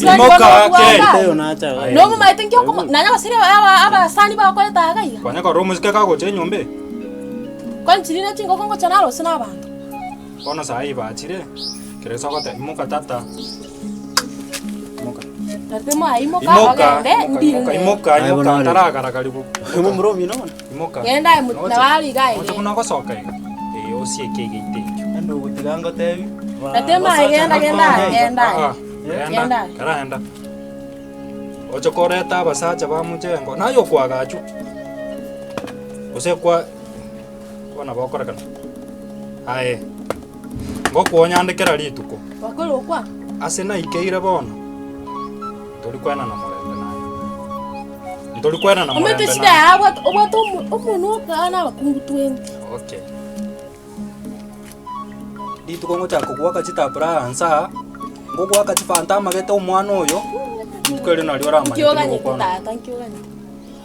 Fulani Imoka, bono obwanga. ke. Eyo nacha iga. Nomomaete nki okoma nanya gose aba abasani bagokoreta iga iga. Kwanya korora omosike kagocha enyomba eye. Kwani chiri ne chingoko ngocha naro gose na abanto. Bono saa hii bachire, kera gose ogoteba imoka tata, imoka. Tari moaimoka Imoka, ogende imoka, ndire imoka, nere. imoka, Aye imoka, bono are. ntaragara-gari bo. Momura omino bono. Imoka. Genda aye Noche- nabo are iga noche iga. buna ogosoka iga, ee osieke egeito ekio. Naende ogotiga ngotebi, ba- Natema aye basacha genda genda aye bakonye iga. genda aye. Ah, ah, Genda genda, aye. kera enda. Oche koreta abasacha ba mochengo, naye okoagachwa, gose kwa bono bokorekana. Aye, ngokuonya ande kera rituko, Bakore okwa. ase naikeire bono, ntori koenana morembe naye. Ntori koenana Omanyete morembe shida naye. yaye abwate obwate omo- omonwe okogana abakungu twenty. Okay. Rituko ngochaka kogoaka chitabra aa nsa aa, ngogoaka chifanta amagete omwana oyo, rituko erio nario oramanye Nki tindi oganyete gokwana. tata nki oganyete.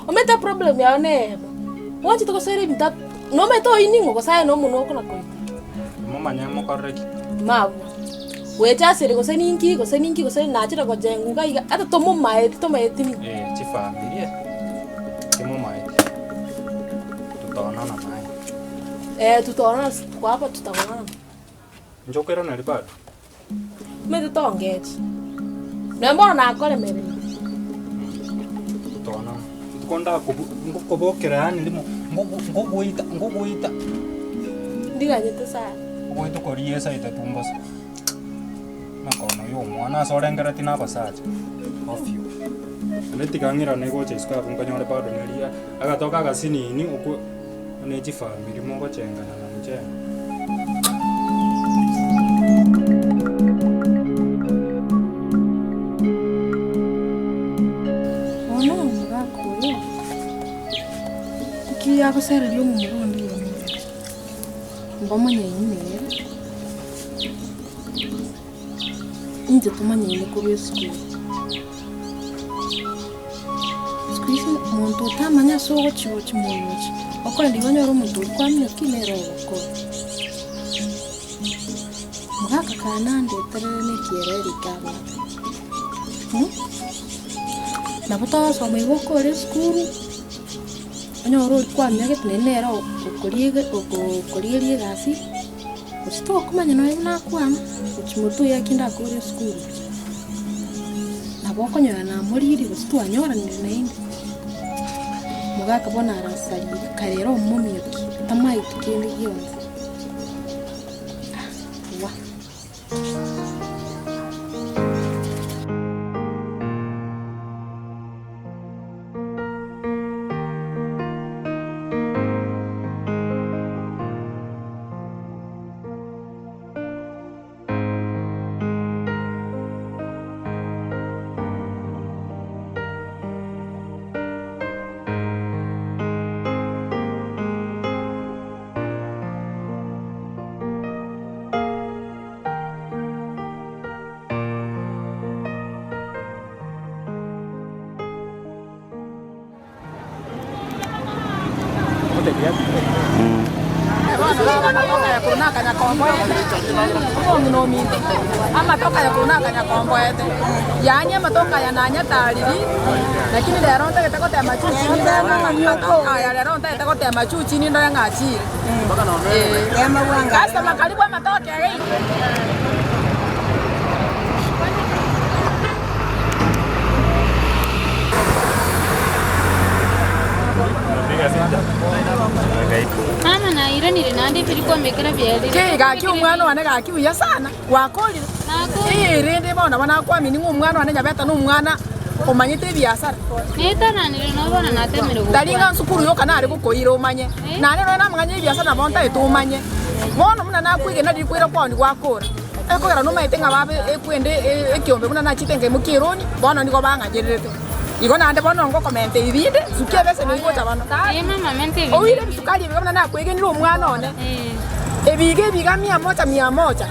Omanyete eproblem yao neyemo, mwanchete gosoera ebinto ap- nomanyete oyio ning'o gose aye nomonwe okona koita. Momanye mokorere ki? Mabwo, goecha asere gose ninki gose ninki gose nachire gojenga iga iga, ata tomomaeti tomaeti ning'o. Eh, chifamilia, timomaeti, tutaonana naye. Eh, tutaonana si tuko hapa tutaonana. Inche okoiraneria bado. Omanyete tongechi, nonya bono nakoremereria. Tutaonana, rituko ndakobu ngokobokera yaani rimo, ngogo ngogoita ngogoita. Ndiganyete sana. Ogoita okoria esaita tumbosa, makono ya omwana ase orengeretie na abasacha, ofio. Naende tiga ng'irane gocha isiko abwo nkonyore bado neria agatoka agasinini okwo ne chifamiri mogochengana na mochengo. Bono omogaka oyo, nki agosereria omomura onde oyo omorero? Mbamonyaini nere, inche tomanyaine korwa esukuru. Siku hizi monto otamanya ase ogochia gochia mogochia, okorenda igo onyore omonto oria kwamioki nere ogokora. Mogaka kare nandeterere na ekiereri eke abwate Nabo togosoma igo okore esukuru, onyore oria kwamiagete naende nere okoriege okorigeria egasi, gose tokomanya nonye buna akwama, gochia motwe oye ekio ndakore esukuru. Nabo okonyora namoririe gose twanyoranire naende, mogaka bono arasarire kare ere omomioki, tamaeti kende gionsi. Ah wa. Amatoke aya korwa nakanyakomboete, yaani amatoke aya nanyatariri, lakini rero ntagete gotema juu chini aya rero ntagete gotema juu chini ndore ng'a achire. Eh. Customer karibu amatoke iga. Mama nairanire naende ebiri kwamekera biarire. Ki gaki omwana one gaki buya sana, gwakorire? Nakorire. Ee rende bono nabo nakwamini ng'a omwana one nyabete na omwana omanyete ebiasara. Netananire nabo bono natemire gokwana. Tari ng'a nsukuru yoka nare gokoira omanye, naende nonya namang'ana ya ebiasara nabo ntagete omanye. Bono buna nakwegena riria kwaira kwaoni gwakora, ekogera nomanyete ng'a baba ekwende ekiombe buna nachete nkaimokia eroni, bono nigo bang'anyererete. Igo naende bono ngokomenta ebi binde, sukia ebeseni eyio gocha bono. Ee mama menta ebinde. Oire ebisukari ebiga buna nakwegenire omwana one, ebiga ebiga mia moja mia moja,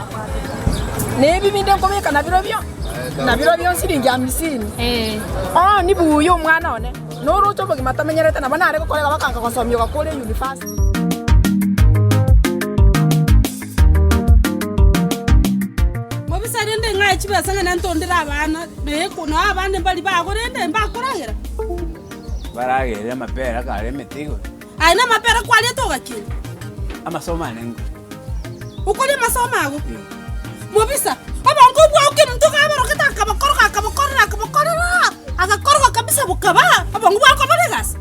na ebi binde nkobeka nabirobio, nabirobio nsiringi hamsini. Oo nibuya omwana one, noroche obogima tomenyerete nabo nare gokora iga bakanka gosomia ogakora eyunifasiti. Mobisa rende ng'a. Ng'e chibesa ng'a nentondere abana, naye nao abande mbaria bagorende mbakoragera. Baragerere amapera akare emete igoro. Aye namapera kwariete ogakina. Amasomo ane ngore. Okoria amasomo ago. Mobisa, obongo bwao kemonto kaborogete akabokoroga akabokorera akabokorera agakoroga kabisa bokaba obongo bwao kobora egasi.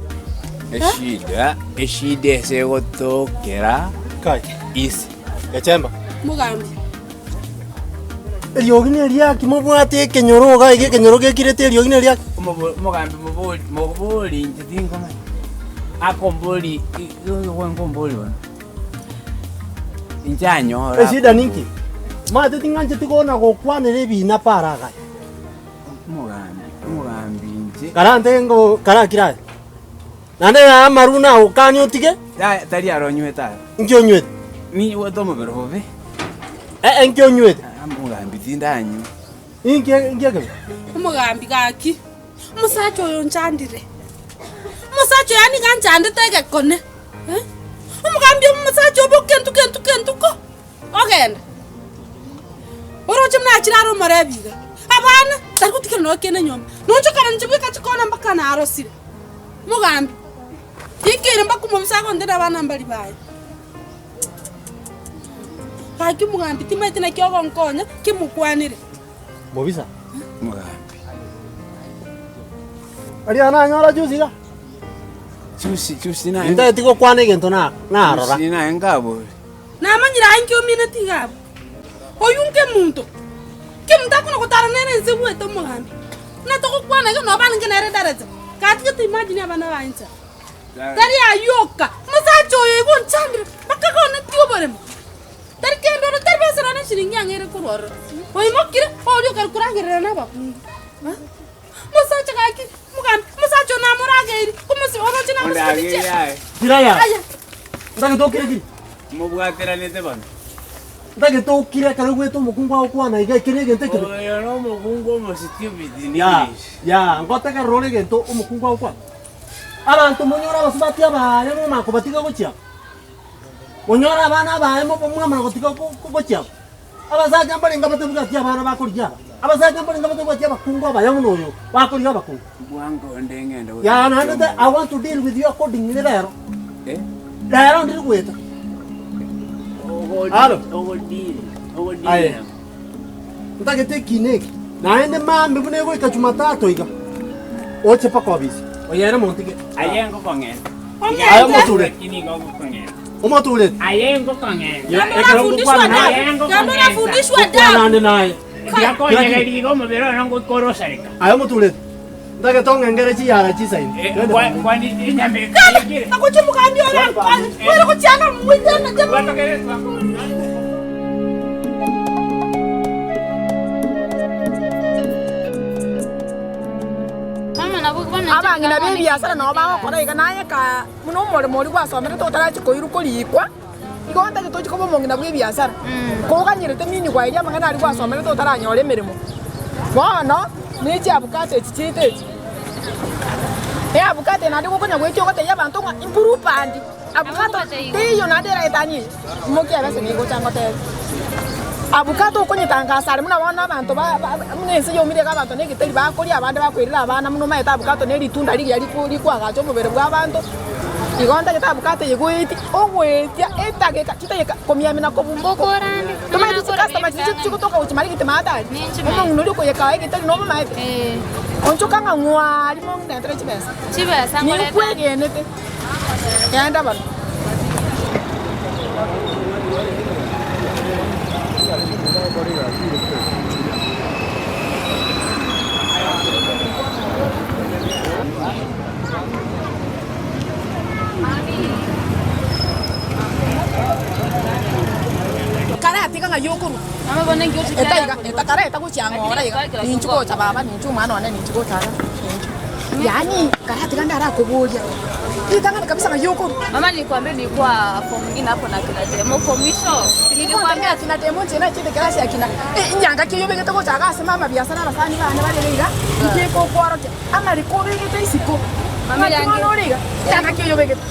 Eshida, eshida ase egotokera Kai, ise. Gechemba. Mogambi. Eriogi neriaki mobwate ekenyoro iga iga ekenyoro gekirete eriogi neriaki. Omogambi mobori mobori inche tinkomanya. Akombori nkombori bono. Inche anyora. Eshida ninki? Omanyete ting'ancheti kona gokwanera ebina para agaya. Omogambi omogambi inche. Karante ngo karakire aye. Naende aya amaru nagokanie otige. Yaya tari aro onywete aro. Inki onywete? Niigwete omobere bobe. Ee, inki onywete? Omogambi tindanywa. Inki inki ekebe? Omogambi gaki, omosacha oyo onchandire, omosacha oyo nigo anchandete egekone, eh. Omogambi omosacha obo kentu kentu kentu ko, ogenda. Oroche buna achire are omorebi iga, abana tari gotigera nonya kende nyomba, nonchokana inche bweka chikona mpaka narosire. Omogambi, Inki mpaka omobisa agontebia abana mbari baye. Gaki omogambi timaeti naki ogonkonya, kimokwanire. Mobisa. Omogambi. Aria nanyora juzi iga. Chusi chusi naye. Intageti gokwana egento na narora. Chusi naye nkabori. Namanyire aye nki omineti iga abwo. Oyio nkemonto, kemonto akona gotara nere inse bwete omogambi. Buna togokwana iga nabo barenge nere daraja. Gatiga to imagine abana baye inchera. Tari ayio oka, omosacha oyo igo onchandire mpaka gonetie oboremo. Tari kende oro, tari besa nonya eshiringi ang'e ere korwa ororo. Oimokire, oria okare koragerera na abakungu. Omosacha gaki, omogambi, omosacha oyo namorageiri, omosi oroche namosibeti Ondageire aye. Kiraya. Aya. Ntagete okire kiri. Mobwateranete bono. Ntagete okire ekero oigwete omokungu agokwana iga eke negento ekebe. Oyo nomokungu omositibiti Ya, English. ya, ngotegerera ore egento omokungu agokwana. Abanto monyore abasubati abaye momanya kobatiga gochia abo. Monyore abana abaye mobo mwamanya gotiga go- go- gochia abo. Abasacha mbarenge batabwati abana bakorigia aba. Abasacha mbarenge batabwati abakungu abaya buna oyo, bakorigia abakungu. Bwango onde ng'ende Ya naende te I want to deal with you accordingly rero. Eh? Rero ndiri goeta. Alo. Ogodili. Ogodili. Aye. Ntagete ekina eke. Naende mambia buna egoika Jumatatu iga, oche mpaka obisi. Oyo ere montige. Aye ngokong'enta. Aye omoture. Lakini igo ngokong'enta. Omotureti. Aye ngokong'enta. Ya, ekero ngokwana naye. Aye Gamba orafundishwa Ngokwana adabu. ande naye. Tigakonyegeria iga omobere one ngoikore osareka. Aye omotureti. Ntagete ong'engere chiyara chisaini. Eh, Twende kwa- pamoja. kwani enyama ekire? Nagochia omogambi ore ankwane, oire gochiana moiteme teme. Gwatokere twakore. Abang'ina b'ebiasara nabo bagokora iga, naye kaa buna omoremo oria gwasomerete otarachia koirwa korikwa, igo ntagete ochie koba omong'ina bw'ebiasara. Koganyerete meanwhile amang'ana aria gwasomerete otaranyora emeremo. Bono, ne chiabukato echi chiaito echi, eabukato eye naende gokonya goetia ogotebia abanto ng'a improve Abukato teiyo naende eraetanie eye, imokia ebeseni egocha ngotebie. Abukato okonyetangasa are buna bono abanto ba ba buna ense yomire iga abanto na egeteri bakoria abande bakoirera abana buna omanyete abukato na eritunda rigiya riku rikoagacha omobere bwa abanto. Igo ntagete abukato eye goetia ogoetia etageka chitageka komiamina kobumba oko. Tomanyete chicustomer chiria chigotoka gochia marigiti maate aria, omong'ina oria okoyeka egeteri nomomaete, onchoka ng'a ng'waa rimo ndetere chibesa. Ninkwegenete. Genda bono. Karatiga ng'ai okorwa etaiga etakareta gochia ng'ora iga ninchu gocha baba ninchu omwana one ninchu gocha iga ninchu. Yaani karatiga ndarakoboria ritang'ani kabisa ng'ai okorwa. Mama nilikwambia nilikuwa form ingine hapo na kina Demo kwa mwisho. Si nilikwambia akina Demo inche nachete class ya kina enyanga ki oyobegete gocha iga ase mama biasara abasani bane bare iga inki ekokworokia amariko obegete isiko Mama ng'aki bono yange. ore iga enyanga ki oyobegete.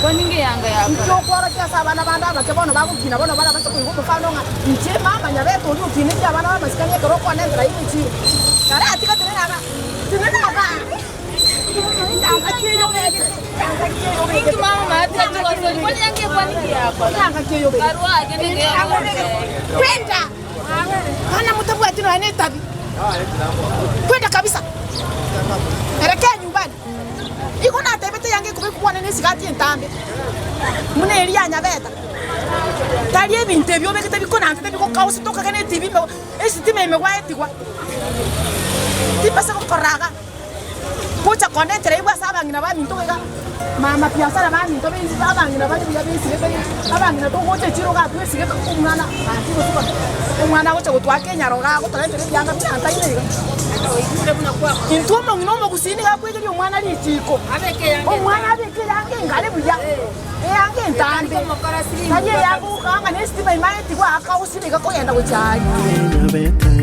Kwani inge yanga Inki yakora? okworokia ase abana bande abake bono bagokina bono barabase koigwa omofano ng'a inche mama nyabete oria okinetie abana b'amasikani ekero okwanentera aye echiro. Kare atiga tenena iga, tenena iga. Yanga ki eye obegete? Yanga ki eye obegete? Inki mama maatira chigosori? Kwani yanga ekwani ki yakora? Yanga ki eye obegete? Barua ake nigo Yanga obegete. yakora. Kwenda! Bana motabwati nonya na etabi. Kwenda kabisa. Elekea nyumbani. Igo natebete yanga ekobekwa kwane na esigati entambe, buna eria ya nyabeta. Tari ebinto ebi obegete bikonantete bigokausa tokage na etibi ime esitima ime gwaetigwa. Timbasa gokora iga, gocha kondetera aibwe ase abang'ina baminto iga, mama biasara baminto bensi abang'ina bare buya besigete abang'ina togocha echiro iga twesigete omwana gaki gose bono, omwana agocha gotwaka enyaro iga agotorentera ebianga buna ntaino iga. Intwe omong'ina omogusii nigo akwegeria omwana richiiko, omwana abeke eyanga engare buya, eyanga entambe, tari eyanga ogokaanga na esitima ime aetigwe aakausire iga kogenda gochia aria.